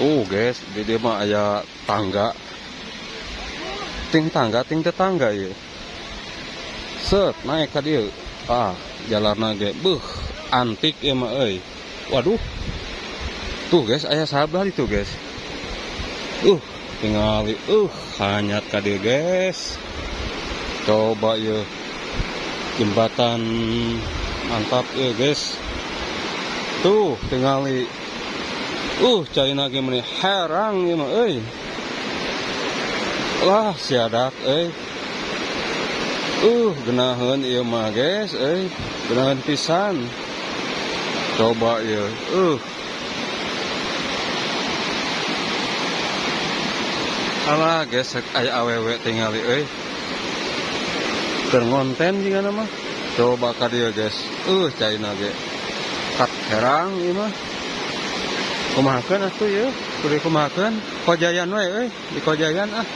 Tuh guys, di dieu mah aya tangga. Ting tangga, ting tetangga ieu. Set, naik ka dieu. Ah, jalanna ge beuh, antik ieu mah euy. Waduh. Tuh guys, aya sabelah itu guys. Tingali, hanyat ka dieu guys. Coba ieu jembatan mantap ieu guys. Tuh, tingali. Caina ge meni herang ieu mah euy. Wah, siadak euy. Geunaheun ieu mah guys euy. Geunaheun pisan. Coba ieu. Alah guys, aya awewe tingali euy. Keur ngonten jigana mah. Coba ka dieu guys. Caina ge. Kat herang ieu mah. Kumahakeun atuh ieu? Kudu kumahakeun? Kojayan we euy, di Kojayan ah.